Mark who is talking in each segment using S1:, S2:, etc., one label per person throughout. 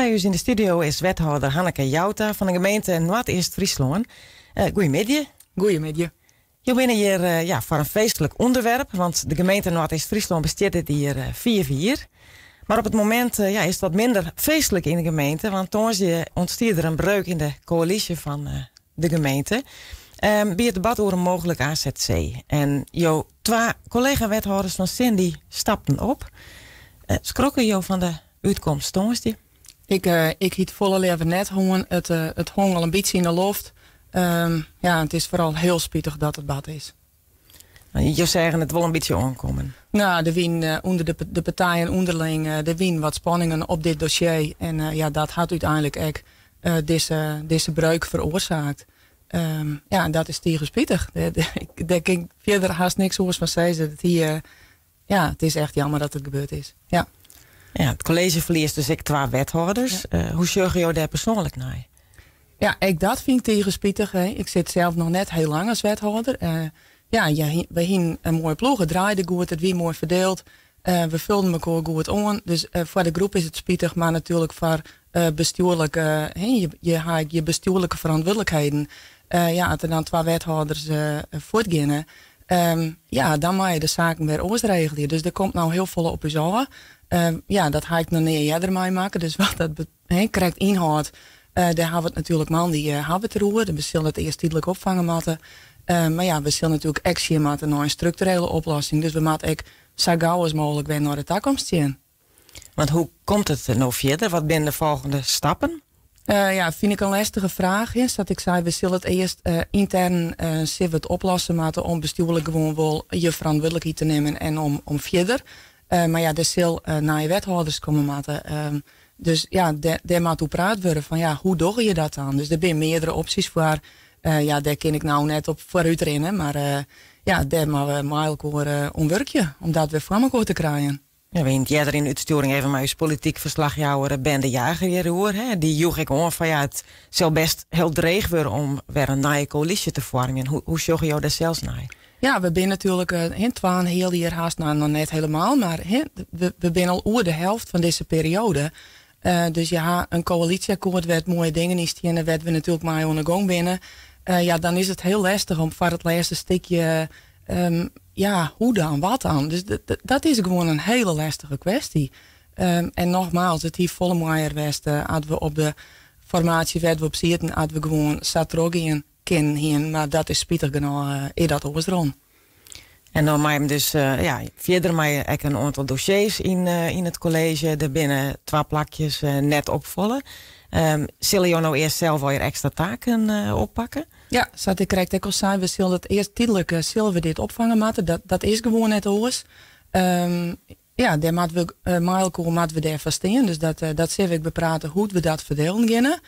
S1: By ús yn de studio is wethâlder Hanneke Jouta fan de gemeente Noardeast-Fryslân. Goeiemiddei.
S2: Goeiemiddei.
S1: Jo binne hjir ja, foar in feestlik ûnderwerp, want de gemeente Noardeast-Fryslân bestiet dit jier 5 jier. Mar op it momint ja, is it wat minder feestlik yn de gemeente, want tongersdei ûntstie der in breuk yn de koälysje fan de gemeente by it debat oer in mooglik AZC. En jo twa kollega-wethâlders fan sin dy stapten op. Skrokken jo fan de útkomst tongersdei?
S2: Ik, ik hie it folle leaver net hân. It, it hong al in bytsje yn de loft. Ja, it is foaral hiel spitich dat it bard is.
S1: Jo seagen it wol in bytsje oankommen.
S2: Nou, der wienen ûnder de, de partijen ûnderling der wienen wat spanningen op dit dossier. En ja, dat hat úteinlik ek dizze, dizze breuk feroarsaakt. Ja, en dat is tige spitich. Dêr kin ik fierder hast niks oars fan sizze. Dat hie, ja, it is echt jammer dat it gebeurd is. Ja.
S1: Ja, it kolleezje ferliest dus ek twa wethâlders. Ja. Hoe sjogge jo dêr persoanlik nei?
S2: Ja, ek dat fyn ik tige spitich. Hè. Ik sit sels noch net hiel lang as wethâlder. Ja, we hienen in moaie ploech. It draaide goed, it wie moai ferdield. We fulden mekoar goed oan. Dus foar de groep is it spitich, mar natuerlik foar bestjoerlik, je, je ha ek je bestjoerlike ferantwurdlikheden. Ja, as der dan twa wethâlders fuortgeane, ja, dan moatte je de saken wer oars regelje. Dus der komt no hiel folle op ús ôf. Ja, dat ha ik noch nea earder meimakke. Dus wat dat krekt ynhâldt, dêr ha we it natuerlik moandei ha we it deroer. We sille it earst tydlik opfange moatte. Mar ja, we sille natuerlik ek sjen moatte nei in strukturele oplossing. Dus we moatte ek sa gau as mooglik wer nei de takomst sjen.
S1: Want hoe komt it no fierder? Wat binne de folgjende stappen?
S2: Ja, fyn ik in lestige fraach. Hè. Sa't ik sei, we sille it earst yntern sille we it oplosse moatte om bestjoerlik gewoan wol je ferantwurdlikheid te nimmen en om fierder. Mar ja, der sil nije wethâlders komme moatte. Dus ja, dêr moat oer praat wurde fan ja, hoe dogge je dat dan? Dus der binne meardere opsjes foar. Ja, dêr kin ik no net op foarút rinne, mar ja, dêr moatte we mei elkoar oan wurkje om dat wer foar mekoar te krijen.
S1: Ja, we hiene it earder yn de útstjoering even mei ús polityk ferslachjouwer Ben de Jager hjiroer. Hè. Dy joech ek oan fan ja, it sil bêst hiel dreech wurde om wer in nije koälysje te foarmjen. Hoe sjogge jo dêr sels nei?
S2: Ja, we binne natuerlik hin twa en heal jier hast, no noch net helemaal, mar hin, we binne al oer de helft fan dizze perioade. Dus ja, in koälysjeakkoart wêr't moaie dingen yn steane, wêr't we natuerlik mei oan de gong binne. Ja, dan is it hiel lestich om foar it lêste stikje, ja, hoe dan, wat dan? Dus dat is gewoan in hiele lestige kwesty. En nogmaals, it hie folle moaier west as we op de formaasje wêr't we op sieten, as we gewoan sa trochgean kinnen hienen. Mar dat is spitich genôch, is dat oars rûn.
S1: En dan mei him dus ja, fierder mei ek in oantal dossiers yn it kolleezje. Der binne twa plakjes net opfolle. Sille jo no earst sels alwer ekstra taken oppakke?
S2: Ja, sa't ik krekt ek al sei, we sille it earst tydlik sille we dit opfange moatte. Dat is gewoan net oars. Ja, dêr moatte we mei elkoar moatte we dêrfoar stean. Dus dat sille we ek beprate hoe't we dat ferdielen geane.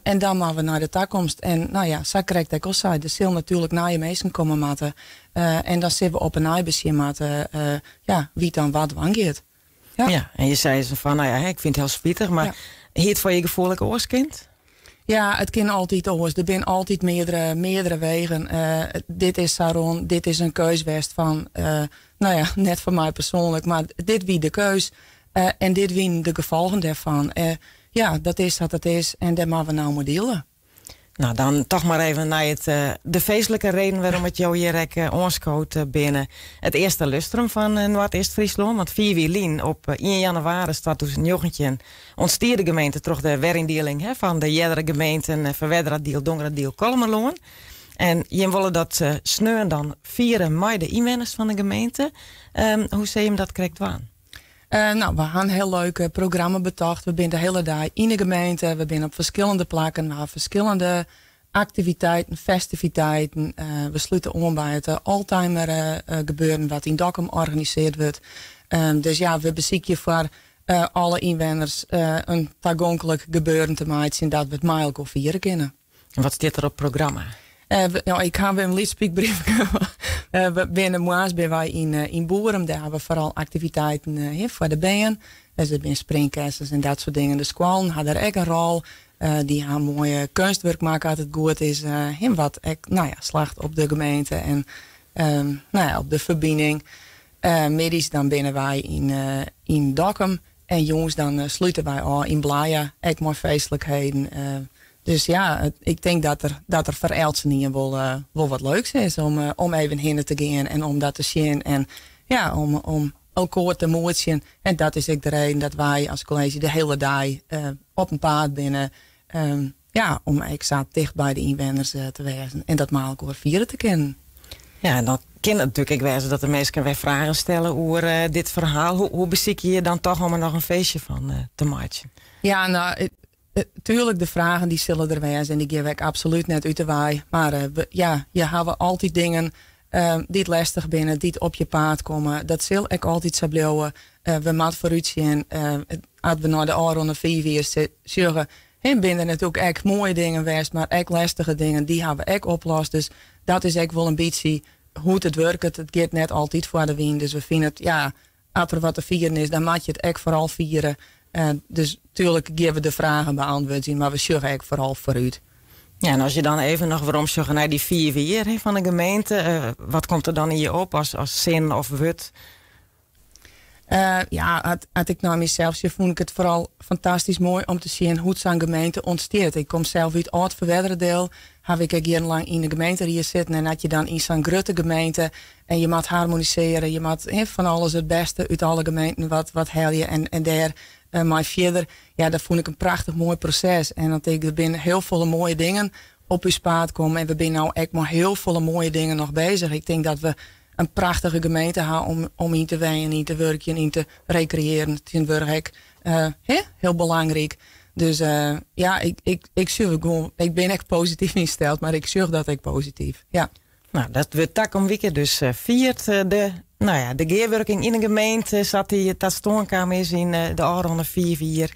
S2: En dan moatte we nei de takomst. En no ja, sa krekt ek al sei, der sil natuerlik nije minsken komme moatte. En dan sille we op 'e nij besjen moatte, ja, wie't dan wat dwaan giet.
S1: Ja. Ja, en je sei fan, no ja, ik fyn it hiel spitich, mar hie it foar je gefoel ek oars kind?
S2: Ja, it kin altyd oars. Der binne altyd meardere wegen. Dit is sa rûn, dit is in keus west fan, no ja, net foar my persoanlik, mar dit wie de keus. En dit wienen de gefolgen dêrfan. Ja, dat is sa't it is en dêr moatte we no mei deale.
S1: No, dan toch mar even nei de feestlike reden wêrom it jo hjir ek oanskood binne. It earste lustrum fan Noardeast-Fryslân, want 5 jier lyn op 1 jannewaris 2019 ûntstie de gemeente troch de weryndieling, hè, fan de eardere gemeenten Ferwerderadiel, Dongeradiel, Kollumerlân. En jim wolle dat sneon dan fiere mei de ynwenners fan de gemeente. Hoe sille jim dat krekt dwaan?
S2: No, we ha in hiel leuk programma betocht. We binne de hiele dei yn de gemeente. We binne op ferskillende plakken. We ha ferskillende aktiviteiten, festiviteiten. We slute oan by it Oldtimer gebeuren wat yn Dokkum organisearre wurdt. Dus ja, we besykje foar alle ynwenners in tagonklik gebeuren te meitsjen dat we it mei elkoar fiere kinne.
S1: En wat stiet der op programma?
S2: No, ik ha wer in lyts spykbriefke. We binne moarns binne wy yn Boerum. Dêr ha we foaral aktiviteiten foar de bern. Dus der binne springkessens en dat soart dingen. De skoallen ha dêr ek in rol. Dy ha moaie keunstwurk makke as it goed is. Wat ek, no ja, slacht op de gemeente en no ja, op de ferbining. Middeis dan binne wy yn Dokkum. En jûns dan slute wy ôf yn Blije, ek mei feestlikheden. Dus ja, ik tink dat der, dat der foar eltsenien wol, wol wat leuks is om, om even hinne te gean en om dat te sjen. En ja, om elkoar te moetsjen. En dat is ek de reden dat wy as kolleezje de hiele dei op 'en paad binne. Ja, om ek sa ticht by de ynwenners te wêzen en dat mei elkoar fiere te kinnen.
S1: Ja, en dan kin it natuerlik ek wêze dat de minsken wer fragen stelle oer eh, dit ferhaal. Hoe, hoe besykje je dan toch om der noch in feestje fan eh, te meitsjen?
S2: Ja, no, tuerlik de fragen dy sille der wêze en dy gean we ek absolút net út de wei. Mar eh, we, ja, je hawwe altyd dingen dy't lestich binne, dy't op je paad komme. Dat sil ek altyd sa bliuwe. We moatte foarút sjen. As we nei de ôfrûne 5 jier sjogge, Hè, binne der natuerlik ek moaie dingen west, mar ek lestige dingen, dy hawwe we ek oplost. Dus dat is ek wol in bytsje hoe't it wurket. It giet net altyd foar de wyn. Dus we fine it, ja, as der wat te fieren is, dan moat je it ek foaral fiere. Dus tuerlik gean we de fragen beantwurdzjen, mar we sjogge ek foaral foarút.
S1: Ja, en as je dan even noch werom sjogge nei dy 5 jier hè, fan de gemeente, wat komt der dan yn je op as sin of wurd?
S2: Ja, as ik nei mysels sjoch, fûn ik it foaral fantastysk moai om te sjen hoe't sa'n gemeente ûntstiet. Ik kom sels út Ald-Ferwerderadiel, haw ik ek jierrenlang yn de gemeenterie sitten. En as je dan yn sa'n grutte gemeente en je moat harmonisearje, je moat fan alles it bêste út alle gemeenten wat helje en dêr mei fierder. Ja, dat fûn ik in prachtich moai proses. En dan tink ik, der binne hiel folle moaie dingen op ús paad kommen en we binne no ek mei hiel folle moaie dingen noch bezich. Ik tink dat we in prachtige gemeente ha om yn te wenjen, yn te wurkjen, yn te rekreëaren. Tsjintwurdich ek uh, hiel belangryk. Dus uh, ja, ik sjoch gewoan, ik bin ek posityf ynsteld, mar ik sjoch dat ek posityf. Ja.
S1: No, dat wurdt takom wike dus fierd. De, no ja, de gearwurking yn de gemeente, sa't dy ta stân kaam is yn de ôfrûne 5 jier.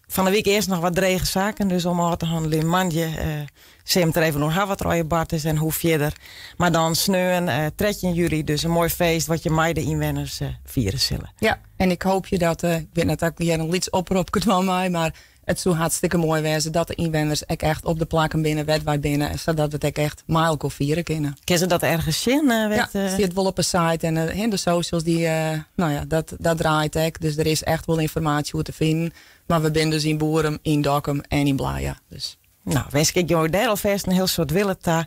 S1: Fan de wike earst noch wat drege saken dus om ôf te hanneljen. Moandei uh, sille we it der even oer ha wat der allegear bard is en hoe fierder. Mar dan sneon uh, 13 july dus in moai feest wat je mei de ynwenners uh, fiere sille.
S2: Ja, en ik hoopje dat, ik wit net dat ik hjir in lyts opropke dwaan mei, mar it soe hartstikke moai wêze dat de ynwenners ek echt op de plakken binne wêr't wy binne, sadat we it ek echt mei elkoar fiere kinne.
S1: Kinne se dat ergens sjen?
S2: Ja, it stiet wol op de site en de socials, dy, no ja, dat draait ek. Dus der is echt wol ynformaasje oer te finen. Mar we binne dus yn Boerum, yn Dokkum en yn Blije. Dus.
S1: No, winskje ik jo dêr alfêst in hiel soad wille ta.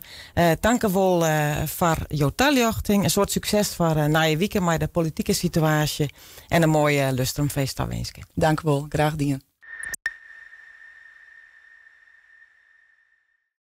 S1: Tankewol foar jo taljochting. In soad sukses foar nije wike mei de politike situaasje. En in moai lustrumfeest tawinske.
S2: Dankewol, graach dien.